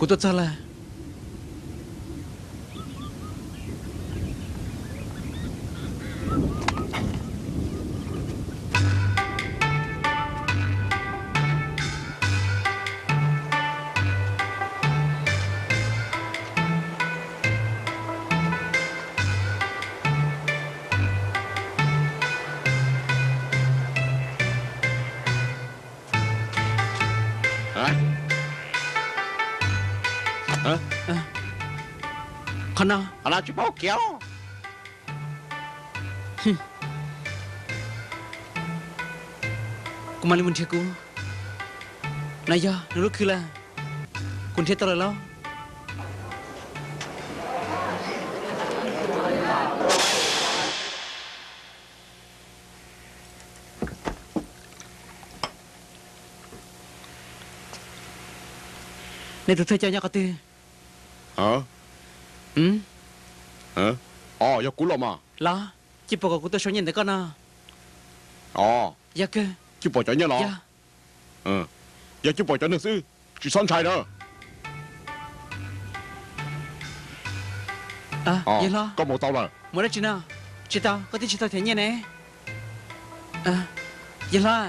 Kuv tuaj txog lawm. Qhov no, qhov no tsis paub kiav. Kuv mam li mus nrhiav kuv. No yog nws lub khw lawm. Kuv nrhiav tau lawm lauj. Nej tus thawj coj nyob qhov twg? Os, yog kuv los mas. Los, coj pom kom kuv tuaj sau nyiaj ntawm koj no. Os, yog kawg. Coj pom cov nyiaj los? Yog coj pom cov neeg xwb, tsis txhob ntshai na. Yawg hlob, koj mus tau lawm? Mus dab tsi no? Tsis tau, koj twb tsis tau them nyiaj ne. Yawg hlob,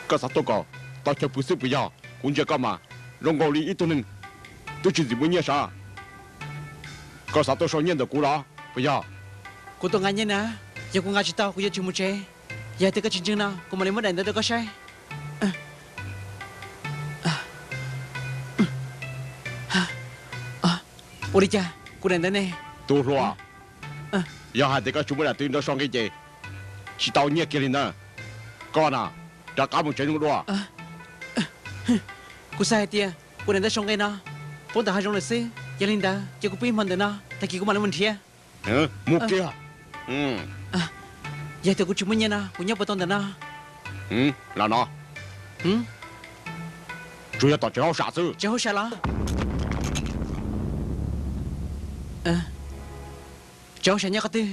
koj xav tuaj kom tau chaw pw xwb puas yog? Kuv ntsia koj mas zoo nkaus li ib tug neeg twb tsis ntxim muaj nyiaj sav. Koj xav tuaj sau nyiaj ntawm kuv los puas yog? Kuv tuaj nqa nyiaj na, yog kuv nqa tsis tau kuv yuav tsis mus tsev. Yog hais tias koj tsis ntseeg no kuv mam li muab daim ntawv rau koj saib. Ua li cas kuv daim ntawv ne? Tus hluas, yog hais tias koj tsis muab daim ntawv rau sau nqe ces tsis tau nyiaj kiag li ntawd. Koj na, rov qab mus tsev zoo dua. Kuv xav hais tias kuv daim ntawv sau nqe no poob ntawm hav zoov lawm xwb, yog li ntawd ces kuv pw ib hmo ntawm no, tag kis kuv mam li mus nrhiav. Mus kiag. Yog tias kuv tsis muaj nyiaj no kuv nyob puas tau ntawm no? Los no. Tsuas yog tom tsev hauj sam xwb. Tsev hauj sam los? Tsev hauj sam nyob qhov twg?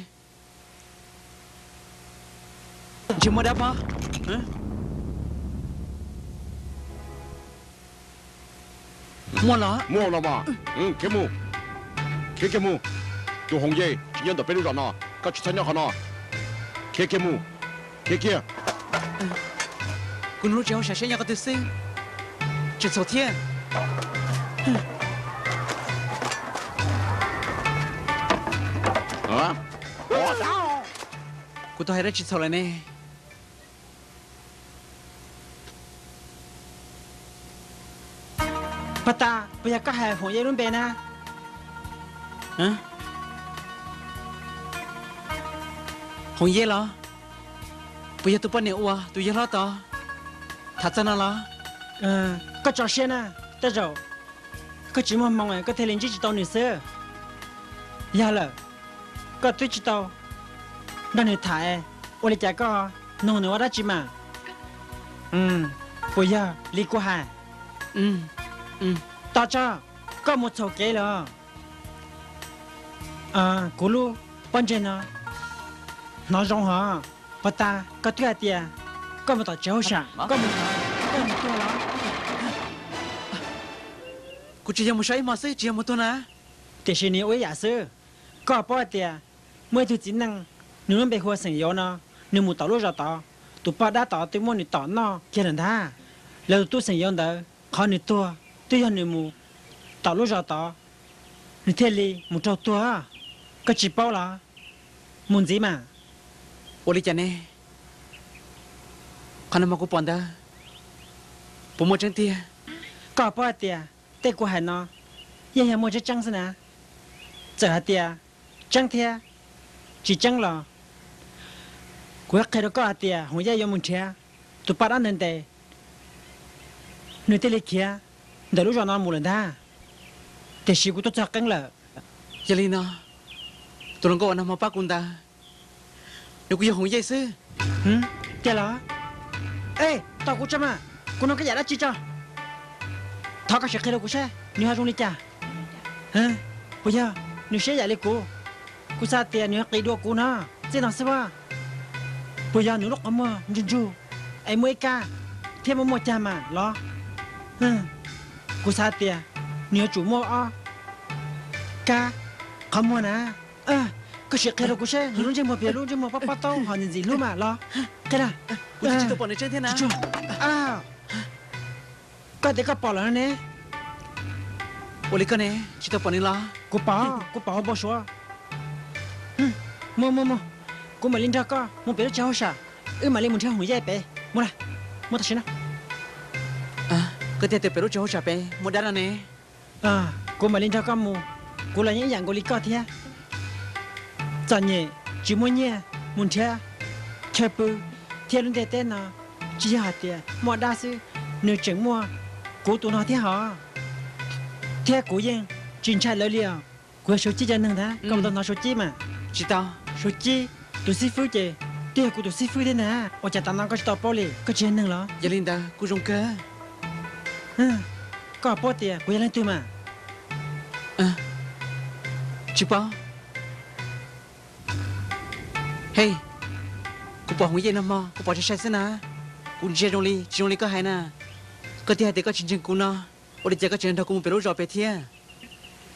Tsis muaj dab pob. Muaj los? Muaj los mas. Khiav mus. Khiav kiag mus. Tus Hoos Yej tsis nyob ntawm peb lub zos no, koj tsis txhob nyob qhov no. Khiav kiag mus. Khiav kiag. Kuv nug lub tsev hauj sam saib nyob qhov twg xwb, tseem txhaum thiab. Kuv tau hais dab tsi txhaum lawm ne? Pag tas, puas yog koj hais Hoos Yej lub npe na? Hoos Yej los? Puas yog tus poj niam uas tus yawg hlob tod tham txog no los? Koj tso siab na, tej zaum koj tsis muaj hmoo koj thiaj li ntsib tsis tau nws xwb. Yog lawm, koj twb tsis tau nrog nws tham, ua li cas koj nug nws ua dab tsi mas? Puas yog li kuv hais? Tos tso, koj mus txhaum kev lawm. Kuv lub pob ntseg no hnov zoo hos. Pag tas koj twb hais tias koj mus tom tsev hauj sam, koj mus, koj mus tuag los? Kuv tsis yog mus so ib hmo xwb, tsis yog mus tuag na. Tiam sis nws ua ib yam xwb. Koj paub hais tias muaj ib tug txiv neej, nws lub npe hu ua Xeem Yauv no, nws mus tom lub zos tod, tus poj dab tod twb muab nws tom noj kiag lawm ntag. Lawv tus tub Xeem Yauv ntawd, qhov nws tuag twb yog nws mus tom lub zos tod, nws thiaj li mus raug tuag. Koj tsis paub los? Mus ntxiv mas. Ua li cas ne? Qhov no mas kuv pom ntawd puas muaj tseeb tiag? Koj paub hais tias tej kuv hais no yeej yog muaj tseeb tseeb xwb na. Txawm hais tias tseeb thiab tsis tseeb los kuv yuav qhia rau koj hais tias Hoos Yaj yuav mus nrhiav tus poj dab ntawd ntes, nws thiaj li khiav ntawm lub zos no mus lawm ntag. Tiam sis kuv tuaj txog qeeb lawm. Yog li no, tus hluas nkauj uas nag hmo pab kuv ntawd, nws kuj yog Hoos Yaj xwb. Tiag los? Ej, tos kuv tso mas, kuv nug koj yam dab tsi tso? Thov koj sim qhia rau kuv saib nws ho zoo li cas. Puas yog nws siab yam li kuv? Kuv xav tias nws qis dua kuv no, txij no xwb as. Puas yog nws lub qhov muag ntsug ntsug es muaj ib kab thiab muaj muaj cag mas los? Kuv xav tias nws yuav tsum muaj ob kab qhov muag na. Koj sim qhia rau kuv seb nws lub ntsej muag puas yog lub ntsej muag pob pob taub hos ntxim ntxim hlub mas los. Qhia na. Kuv tsis tau pom nws tseeb thiab na. Koj tias koj pom lawm ne. Ua li koj ne, tsis tau pom nws los? Kuv pom, kuv pom hauv npau suav. Mus mus mus, kuv mam li nrog koj mus pem lub tsev hauj sam, wb mam li mus nrhiav Hoom Yej pem. Mus na, mus tam sim no. Koj tias pem lub tsev hauj sam pem muaj dab no ne. Kuv mam li nrog koj mus, kuv los yeej ib yam nkaus li koj thiab. Txom nyem tsis muaj nyiaj mus nrhiav chaw pw, thiab lub ntiaj teb no tsis yog hais tias muaj dab xwb, nws tseem muaj kuv tus no thiab hos. Thiab kuv yeej tsis ntshai lawv li os. Kuv yog Suav Cib cov neeg ntag, koj puas tau hnov Suav Cib mas? Tsis tau. Suav Cib tus xib fwb ces twb yog kuv tus xib fwb thiab ntag. Ua cas tav no koj tsis tau paub li, koj tsis yog neeg los? Yog li ntawd kuj zoo kawg. Koj paub tias kuv yog leej twg mas? Tsis paub. Hej, kuv pom Hoom Yej no hmo, kuv pom sai sai xwb na. Kuv ntsia zoo li tsis zoo li koj hais na. Koj twb hais tias koj tsis ntseeg kuv no, ua li cas koj tseem nrog kuv mus pem lub zos pem thiab?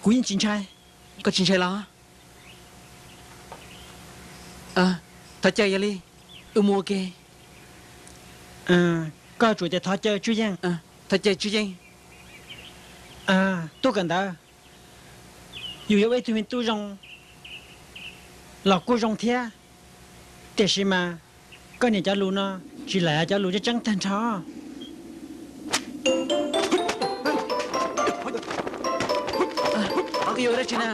Kuv yeej tsis ntshai. Koj tsis ntshai los? Thov caw, yog li wb mus ua ke. Koj tsuas tias thov caw Tswv Yeej. Thov caw Tswv Yeej. Tuaj kawm ntawv, yus yuav ua ib tug me tub zoo los kuj zoo thiab, tiam sis mas koj niam cov lus no tsis lam yog cov lus tseeb tseeb tag nrho. Koj yuav ua dab tsi na?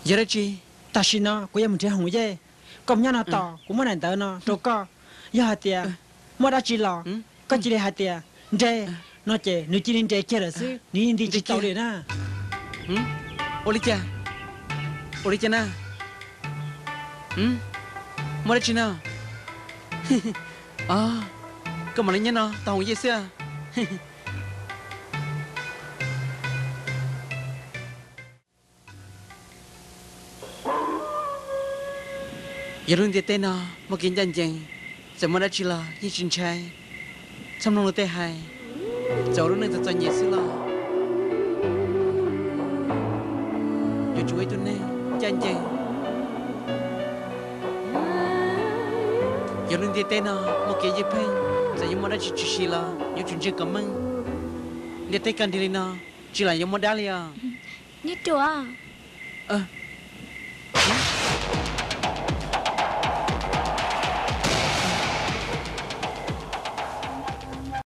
Yog dab tsi? Tam sim no kuv yuav mus nrhiav Hoom Yej, koj mus nyob no tos kuv muab daim ntawv no rau koj. Yog hais tias muaj dab tsi los koj cia li hais tias nres no ces nws cia li nres kiag lawm xwb, nws yeej nti tsis tau li na. Ua li cas? Ua li cas na? Muaj dab tsi no? Koj mam li nyob no tos Hoom Yej xwb. Yog lub ntiaj teb no muaj kev ncaj ncees, txawm muaj dab tsi los yeej tsis ntshai. Txhob mloog luag tej hais, txawm ua lub neej txom txom nyem xwb los yuav tsum ua ib tug neeg ncaj ncees. Yog lub ntiaj teb no muaj kev ywj pheej, txawm yuav muaj dab tsi tshwm sim los yuav tsum ntseeg kom meej. Ntiaj teb kaj nrig li no, tsis lam yuav muaj dab li os. Neb ruam.